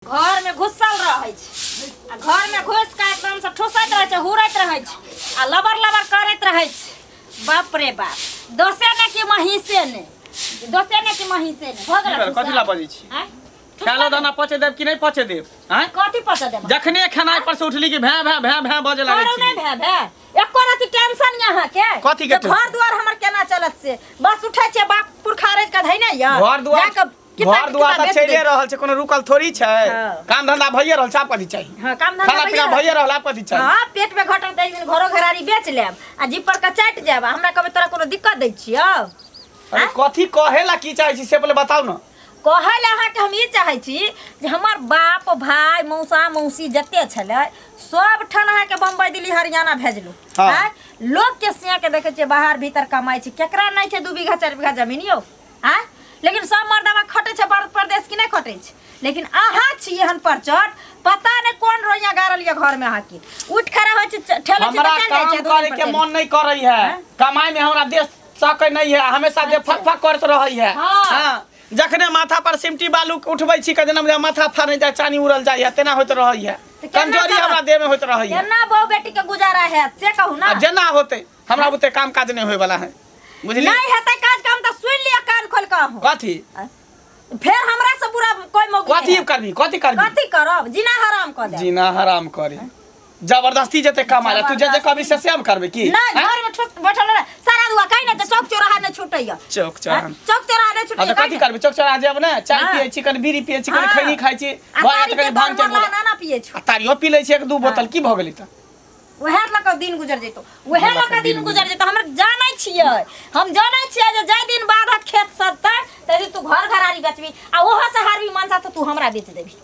घर में घुसल रहै छै आ घर में घुसि कऽ एकदम से ठुसैत रहै छै, हुरैत रहै छै आ लबर लबर करैत रहै छै। बाप रे बाप, दोसे ने कि महीसे ने, दोसे ने कि महीसे ने भऽ की गेल। भेल? कथी ला बजै छी? आँय? खाना दाना पचे देब कि नहि पचे देब? आँय? कथी पचे देब? जखने खेनाइ पर से उठली कि भैं भैं भैं भैं बजे लागै करू छी। नहि भए भए एको रति टेंशन यहाँ के। कथी के जे घर दुआर हमर केना चलत से बस उठै छै बाप पुरखा रहि कऽ धैने यऽ घर दुआर जाकऽ किताब घर दुआर किताब तऽ बेच चलिए दै। रहल छै, कोनो रुकल थोड़ी छै। हाँ। काम धंधा भइए रहल छै, आब कथी चाही? हाँ, काम धंधा खाना पीना भइए भइए रहल, आब कथी चाही? हाँ, पेट में घटल तऽ एक दिन घरो घरारी बेच लेब आ जीप पर के चाटि जायब। आ हमरा कहबै तोरा कोनो दिक्कत दै छियौ? अरे कथी कहे ला की चाहै छी से पहिले बताउ ने। कहै लए अहाँके हम ई चाहै छी जे हमर बाप भाय मौसा मौसी जते छलै सब ठान अहाँके बम्बई दिल्ली हरियाणा भेजलू। हाँ। आँय? लोक के सिया के देखै छियै बाहर भीतर कमाइ छै, केकरा नहि छै 2 बीघा 4 बीघा जमीन यौ? आँय? लेकिन सब मर्दवा खटै छै परदेश कि नहि खटै छै? लेकिन अहाँ छी एहन परचट, पता नहि कोन रोइया गाड़ल यऽ घरमे अहाँके। उठि खड़ा होइ छै, ठेलै छै तऽ हमरा चलि जाइ काम छै, 2 दिन करे पर के चलि। मन नहीं करे है। हाँ? कमाई में हमरा देश सके नहीं है, हमेशा जे फक फक करत रहे है। हाँ। हाँ, जखने माथा पर सिमटी बालू उठबै छी के जेना माथा फाड़ने जाय, चानी उड़ल जाय है, तेना होइत रहे है। तऽ केना कमजोरी करब? हमरा देह में होइत रहे है। केना बहु बेटी के गुजारा हैत से कहू ना। आ जेना होते हमरा बुते काम काज नहीं होय वाला है, बुझली? नहीं हेतै काज काम तऽ सुनि लिअ कान खोल कऽ अहूँ। कथी? फेर हमरा से बुरा कोई मौका कथी करबी? कथी करबी? कथी करब? जीना हराम कऽ देब। जीना हराम करी? जबरदस्ती जेते कमाय ला तू जे जे कभी से सेम करबे की? नहीं, हैं? घर में ठुस बैठल रहे सारा दुआ कहीं नहीं, चौक चौराहा नहीं छूटैया। चौक चौराहा। चौक चौराहा नहीं हाँ छूटैया। तो कथी करबे? चौक चौराहा जेब ने चाय हाँ। पिए छी, कनि बीड़ी पिए छी, कनि हाँ। खैनी खाइ छी, आ भऽ जायत तारी कनि के भांग के तोर गोला। ना ना पिए छी। आ तारियो पी लै छी 1-2 बोतल, की भऽ गेलै तऽ? वएह लऽ कऽ दिन गुजर जेतौ, वएह लऽ कऽ दिन गुजर जेतौ। हमरा जानै छियै, हम जानै छियै जे जाहि दिन बाधक खेत सधतै ताहि दिन तू घर घरारी बेचबी आ ओहो से हारबी मनसा तऽ तू हमरा बेच देबी।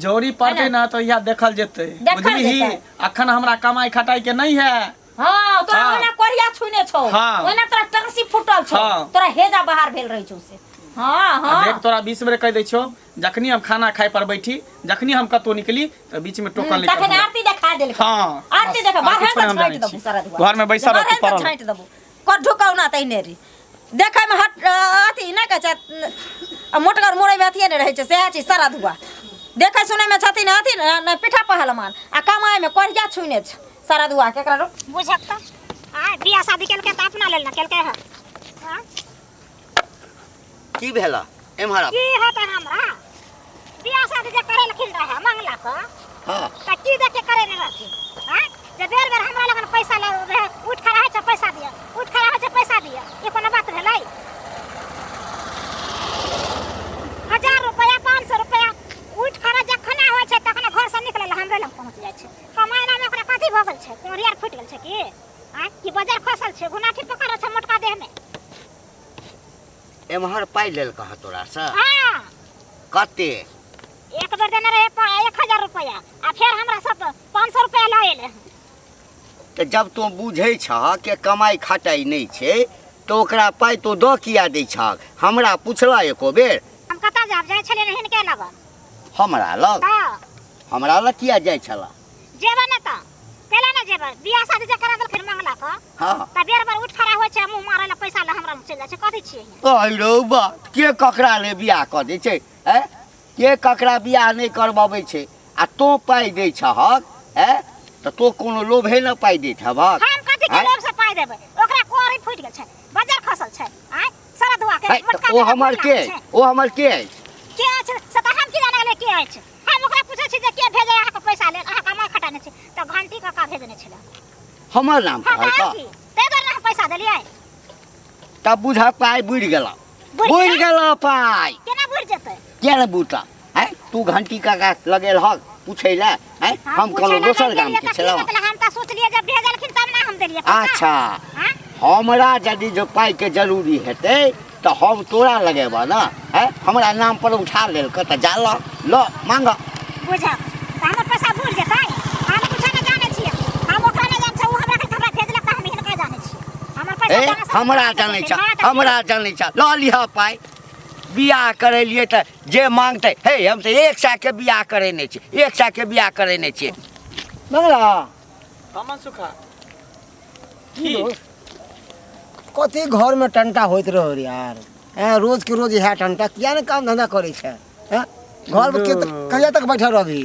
जरूरी पड़तै ना तऽ इएह देखल जेतै, देखल बुझलिही? जेतै। अखन हमरा कमाई खटाई के नहीं है। हाँ, तोरा हाँ। ओहिना कोरिया छुने छौ। हाँ। ओहिना तोरा टाँसी फूटल छौ। हाँ। तोरा हेजा बाहर भेल रहै छौ से। हाँ, आ हाँ। देख तोरा 20 बेर कहि दै छियौ, जखनी हम खाना खाय पर बैठी, जखनी हम कतौ निकली तऽ बीच में टोकल नहीं तखन करब। आरती देखा देलकै। हाँ, आरती बस, देखा आर बाहर किछो से नहि हम छाँटि जानै देबू छी। सारा दुआ। घर में बैसल बाहर रहतौ से पड़ल। छाँटि देबू कर ढुकाउ ना तहिने रे। देखै में हट अथी नहि कहै छै आ मोटगर मुरै में अथिए नहि रहै छै, सएह छै सारा धुआ। देखै सुनै में छथिन अथी न पीठा पहलवान आ कमाइ में कोरिया छुने छै सारा धुआ केकरा रो बुझत तऽ आय बियाह शादी केलकै तऽ अपना लेल ने केलकै हँ। आँय? की भेल एम्हर आब? की होतै हमरा बियाह शादी जे करेलखिन रहए मंगला कऽ। हाँ। तऽ की देख के करेने रहथिन? आँय? जे बेर बेर हमरा लगन पैसा लऽ रहे, उठि खड़ा होइ छै पैसा दिअ, उठि खड़ा होइ छै पैसा दिअ, ई कोनो बात भेलै? 1000 रुपया 500 रुपया उठि खड़ा जखने होइ छै तखने घरसँ निकलल हमरे लग पहुँच जाइ छै। कमाइनामे ओकरा कथी भऽ गेल छै? कोढ़ी आर फुटि गेल छै की? आँय? की बजर खसल छै? घुनाठी पकड़ल छै मोटका देहमे। एम्हर पाइ लेलकऽ हँ तोरासँ? हाँ। कते? एक बेर देने रहे 1000 रुपया आ फेर हमरा सब 500 रुपया लऽ एलै हँ। तऽ जब तोँ बुझै छह कि कमाइ खटाइ नहि छै तऽ ओकरा पाइ तोँ दऽ किया दै छहक? हमरा पुछलह एको बेर? हम कतऽ जायब? जाइ छलियै ने हिनके लगन। हमरा लग? तऽ। हमरा लग किया जाइ छलह? जेबै ने तऽ कैला ने जेबै? बियाह शादी जे करा देलखिन मंगला कऽ हाँ। तऽ बेर बेर उठि खड़ा होइ छै मुँह मारै लए पैसा लए हमरा लग चलि जाइ छै। कथी छियै हियाँ? अरे रौ बा, के ककरा ले बियाह कऽ दै छै? ऐं? के ककरा बियाह नहि करबबै छै आ तोँ पाइ दै छहक? ऐं? तऽ तोँ कोनो लोभे ने पाइ दैत हेबहक? हम कथी के ऐं? लोभ से पाइ देबै? ओकरा कोरी फुटि गेल छै, बजर खसल छै, आँय सारा धुआ के है, तऽ मोटका ओ देह हमर फुटि के लागल छै। ओ हमर के अछि? के अछि से तऽ हम की जाने गेलियै के अछि। हम ओकरा पूछै छी जे के भेजै अहाँके पैसा लेल, अहाँ कमाइ खटाइ नहि छी, तऽ घंटी कका भेजने छलै। हमर नाम हाँ, तऽ कहलकऽ? आर की? ताहि दुआरे ने हम पैसा देलियै। तब बुझह पाइ बुड़ि गेलऽ। बुड़ि बुड़ि गेलऽ? गेलऽ पाइ। केना बुड़ि जेतै? किया ने बुड़तऽ? आँय, तू घंटी काका लगेलहक पूछै लए? आँय, हम पूछै कोनो लए दोसर नहि गामके गेलियै तऽ की छलहुँ? मतलब? हम तऽ सोचलियै जे भेजलखिन तब ने हम देलियै पैसा। अच्छा। आँय? हमरा यदि जो पाइके जरूरी हेतै तऽ हम तोरा लगेबऽ ने? आँय, हमरा नाम पर उठा लेलकऽ तऽ जा लऽ लऽ माँगऽ। बुझक तऽ हमर पैसा बुड़ि जेतै। हम कुछो नहि जानै छियै, हम ओकरा नहि जानै छियै, ओ हमरा कहलकै हमरा भेजलक तऽ हम हिनका जानै छियै। हमर पैसा ए कहाँ से हमरा बुड़ि जानै जेतै? छ, हाँ, तऽ हमरा जानै छ, लऽ लिहऽ पाइ। बियाह करेलियै तऽ जे मांगतै, हे हम तऽ 1 सए के बियाह करेने छी, 1 सए के बियाह करेने छियै। मंगला। अमन सुखा। की दोस्त? कथी घर में टंटा होइत रहो रे यार? हैं, रोज के रोज इएह टंटा, किया ने काम धंधा करै छै? हैं, घर में के कहिया तक बैठल रहबी?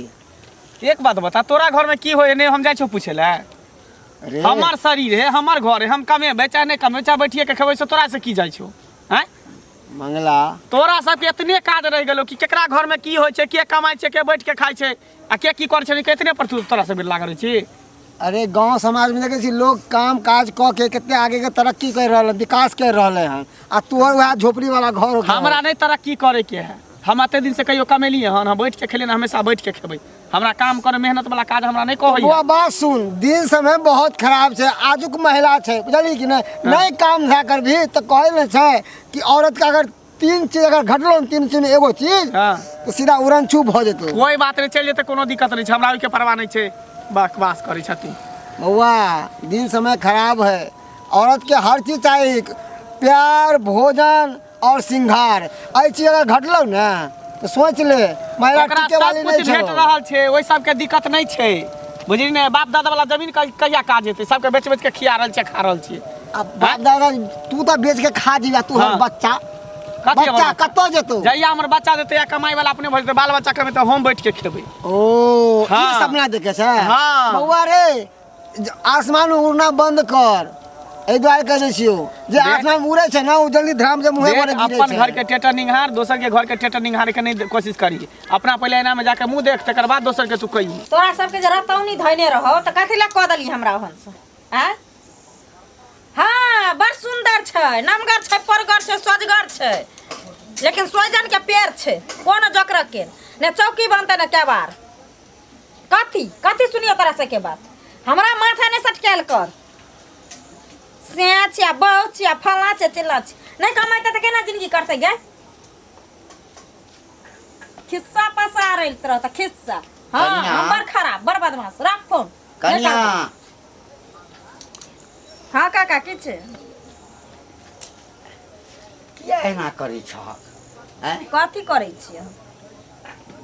एक बात बता, तोरा घर में की होय नहीं हम जाइ छौ पूछे ले? अरे हमर शरीर है, हमर घर है, हम कमेबै चाहे नहीं कमेबै, चाहे बैठिए के खेबै, से तोरा से की जाइ छौ? आँय, मंगला तोरा सबके एतने काज रहि गेलौ कि केकरा घर में की होइ छै, के कमाइ छै, के बैठ के खाइ छै आ के की करै छै, के एतने पर तू तोरा सब लागल रहै छी। अरे गांव समाज में देखे छी लोग काम काज क के कितने आगे के तरक्की कर रहल हन, विकास कर रहले हन, आ तोहर वएह झोपड़ी वाला घर हो। हमरा नहीं तरक्की करे के है, हम एते दिन से कहियो कमेलिए हन, हम बैठ के खेलिए, हमेशा बैठ के खेबै। हमरा काम करे मेहनत वाला काज हमरा नहीं कहै। बुआ बात सुन, दिन समय बहुत खराब छै, आजुक महिला छै बुझली कि नहीं, नहीं काम धंधा करबी तो कहै ने छै कि औरत के अगर तीन चीज अगर घटलो ने, तीन चीज में एगो चीज हाँ। तो सीधा उड़न छू भऽ जेतौ। कोई बात नहीं, चलि जेतै, कोनो दिक्कत नहीं छै, हमरा ओहिके परवाह नहीं छै। बकवास करै छथिन। बौआ दिन समय खराब है, औरत के हर चीज चाही, प्यार भोजन और श्रृंगार, एहि चीज अगर घटलो ने तो सोच ले महिला ओकरा टिके सब वाली कुछ नहीं भेट छौ। रहल छै, ओहि सबके दिक्कत नहीं छै, बुझली ने? बाप दादा वाला जमीन कहिया काज हेतै? सबके बेच बेच के खिया रहल छै, खा रहल छियै। आ बाप दादा तू तऽ बेच के खा जीबा, तू हाँ। बच्चा कथी हमर बच्चा कतऽ जेतौ? जहिया हमर बच्चा देतै या कमाई वाला अपने भऽ जेतै, बाल बच्चा कमेतै, हम बैठ के खेबै। ओ हाँ। ई सपना देखे छै? हाँ। बौआ रे, आसमान में उड़ना बंद कर, एहि दुआरे कहै दै छियौ जे आसमान में उड़ै छै ने ओ जल्दी धराम से मुँहे देख, पर गिरै अपन घर छै। के टेटर निंघार, दोसर के घर के टेटर निंघारे के नहीं कोशिश करी। अपना पहले ऐना में जाके मुंह देख, तकर बाद दोसर के तू कही। तोरा सबके जे रतौनी धैने रहो तऽ कथी लए कऽ देली हमरा ओहन से? आँय, हाँ बड़ सुन्दर छै, नमगर छै, परगर छै, सोजगर छै, लेकिन सोजन के पेड़ छै कोनो जकरक के ने चौकी बनतै ने केबाड़। कथी कथी सुनियो तोरा सबके बात, हमरा माथा नहि सटकायल कर। से छिया बहु छिया फलाँ छै चिल्लाँ छै, नहि कमेतै तऽ केना जिंदगी करतै गे? खिस्सा पसारैत रहत खिस्सा। हाँ कनिया। हम बड़ खराब बड़ बदमाश, राख फोन। कनिया। हाँ काका की छै? किया एना करै छहक? आँय? कथी करै छियै?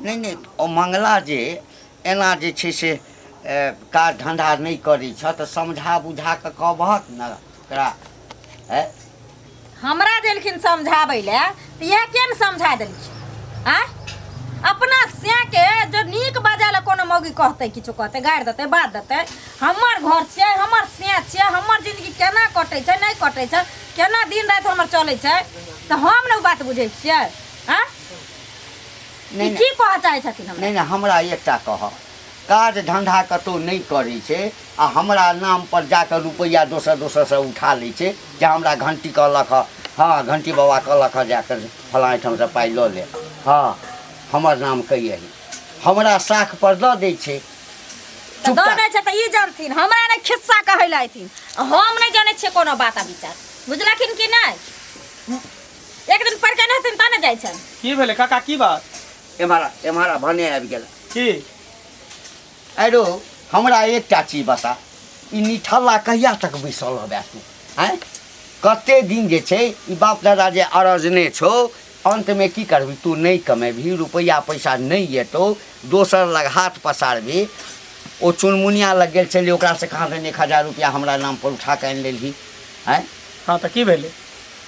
नहि नहि, ओ मंगला जे एना जे छै से काज धन्धा नहि करै छ तऽ समझा बुझा कऽ कहबहक ने ओकरा। आँय? हमरा देलखिन समझाबै लए तऽ इएह किया ने समझा देलखिन? आँय, अपना के जो नीक बजै लए कोनो मौगी कहतै, किछो कहतै, गारि देतै, बात देतै, हमर घर छियै, हमर से छियै, हमर जिंदगी केना कटै छै नहि कटै छै, केना दिन राति हमर चलै छै, तऽ हम ने ओ बात बुझै छियै। आँय, नहि ई नहि की कहऽ चाहै छथिन हमरा? नहि नहि, हमरा एकटा कह, काज धन्धा कतहु नहि करै छै आ हमरा नाम पर जाकऽ रुपैआ दोसर दोसरसँ उठा लै छै, जे हमरा घंटी कहलक हँ, हँ घंटी बाबा कहलक हँ जाकऽ फलाँ एहिठामसँ पाइ लऽ ले, हँ हमर नाम कहियही, हमरा साख पर दऽ दै छै। तऽ दऽ दै छै तऽ ई जानथिन, हमरा नहि खिस्सा कहै लए अयथिन, हम नहि जानै छियै कोनो बात आ विचार, बुझलखिन कि नहि? एक दिन पढ़ि के नहि हेथिन तऽ ने जाइ छनि। की भेलै काका, की बात? एम्हर एम्हर भने आबि गेल। की अरे हमरा एकटा चीज बता, ई निठल्ला कहिया तक बैसल रहबे तू? आँय, कते दिन जे छै ई बाप दादा जे अरजने छौ, अन्तमे की करबही? तू नहि कमेबही, रुपैआ पैसा नहि एतौ, दोसर लग हाथ पसारबही। ओ चुनमुनिया लग गेल छलियै, ओकरासँ कहाँ दन 1000 रुपैआ हमरा नाम पर उठा कऽ आनि लेलही। आँय, हाँ तऽ की भेलै?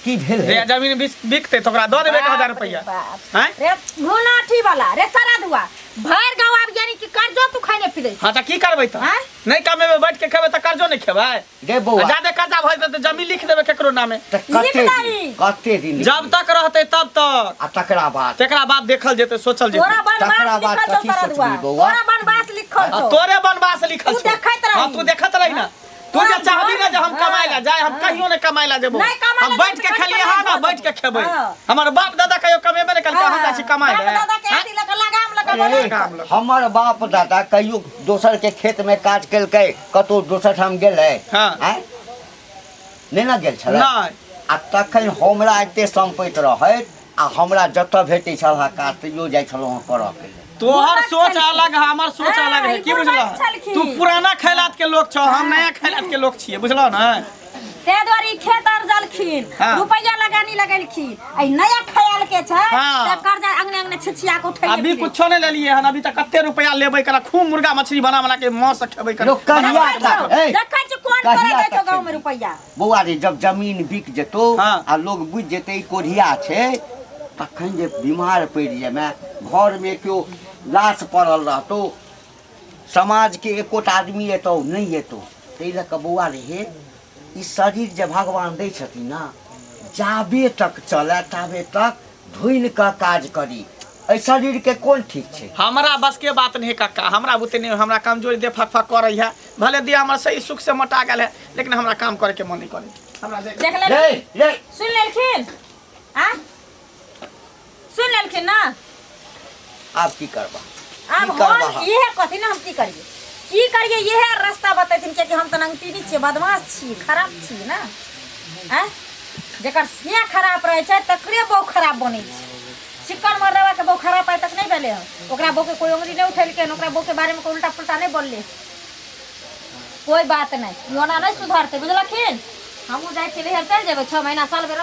की भेलै? जे जमीन बिकतै तऽ ओकरा दऽ देबै 1000 रुपैआ। बाप आँय? रे घुनाठी वाला रे सारा धुआ भरि गाँव आब यानी कि कर्जो तू खैने फिरै। हाँ तऽ की करबै तऽ? आँय? नहि कमेबै, बैठ के खेबै तऽ कर्जो नहि खेबै? गे बौआ, आ जादे कर्जा भऽ जेतै तऽ जमीन लिख देबै केकरो नामे। तऽ कते लिख दिन दही। कते दिन जब तक रहतै तब तक, आ तकरा बाद तकरा बाद देखल जेतै, सोचल जेतै। तोरा बनवास तकरा बाद लिखल छौ कथी सारा धुआ, सोचबही बौआ? तोरा बनवास लिखल आ छौ। तोरे बनवास लिखल तू छौ। देखैत रही। हाँ तू देखैत रही ना, तू जे तोरा चाहबी ना जे हम हाँ। कमाए ला जाए, हम कहियो नहीं कमाए ला जेबो। नहीं कमाए हम ला बैठ जेबो, के तऽ खेलिए हाँ ना, बैठ बैठ के खेबै। हाँ। हमर बाप दादा कहियो कमेबे नहीं कलकै, हम जाइ छी कमाए बाप ला। दादा के अथी लऽ कऽ लगाम लऽ कऽ अरे, बोला। हमर बाप दादा कहियो दोसर के खेत में काज केलकै, कतौ दोसर ठाम गेलै? हाँ। आँय? नहि ने गेल छलै? नहि। आ तखन हमरा एते सम्पति रहैत आ हमरा जतऽ भेटै छल हँ काज, तैयो जाइ छलहुँ हँ करऽ के लेल। तोहर बुड़बक सोच छलखिन। अलग है, हमर सोच हाँ, अलग है, ई की बुड़बक बुझलह? छलखिन। तू पुराना खैलात के लोग छौ, हम नया खैलात के लोग छियै, बुझलह ने? ताहि दुआरे ई खेत अरजलखिन, हाँ। रुपैआ लगानी लगेलखिन, आ ई नया ख्याल के छै हाँ। तऽ कर्जा अंगने अंगने छिछिया के उठैले अभी फिरै। कुछो नहीं लेलिए हन, अभी तक कते रुपया लेबै करा, खूब मुर्गा मछली बना बना के मांस से खेबै करा। लोक कहिया देखै तक छौ, ए, देखै छी कोन कहिया तोरा दै छौ तक गाँव में खेबही? रुपैआ। बौआ रे, जब जमीन बिक जेतौ हाँ। आ लोग बुझि जेतै ई कोढ़िया छै, तखन जे बीमार पड़ि जेमे, घरमे केओ लाश पड़ल रहतौ, समाजके एकोटा आदमी एतौ नहि एतौ। ताहि लऽ कऽ बौआ रे हे, ई शरीर जे भगवान दै छथिन ने, जाबे तक चलए ताबे तक धुनि कऽ काज करी। एहि शरीरके कोन ठीक छै? हमरा बस के बात नहीं कक्का, हमरा बुते नहीं, हमरा कमजोरी दे फक फक करे है, भले दिया हमर सही सुख से मोटा गेल है, लेकिन हमरा काम करे के मन नहीं करे। हमरा देख देख लेलखिन? रे रे सुन लेलखिन? आ सुन लेलखिन ना? आब की करबा? आब की करबा? हम इहे कथी ना, हम की करिए की करिए, इहे रास्ता बतेथिन, कियाकि हम तऽ नंगटीनी छियै, बदमाश छी, खराब छी ना। आँय, जेकर सिया खराब रहै छै तकरे बहु खराब बनै छै। चिकन मर्दवा के बहु खराब आइ तक नहि भेलै हन, ओकरा बहु के कोइ उंगली नहि उठेलकै हन, ओकरा बहु के बारे में कोइ उल्टा पुल्टा नहि बोललै। कोइ बात नहि, ई ओना नहि सुधरतै, बुझलखिन? हमहूँ जाइ छियै नैहर, चलि जेबै, 6 महीना साल भरि रहबै।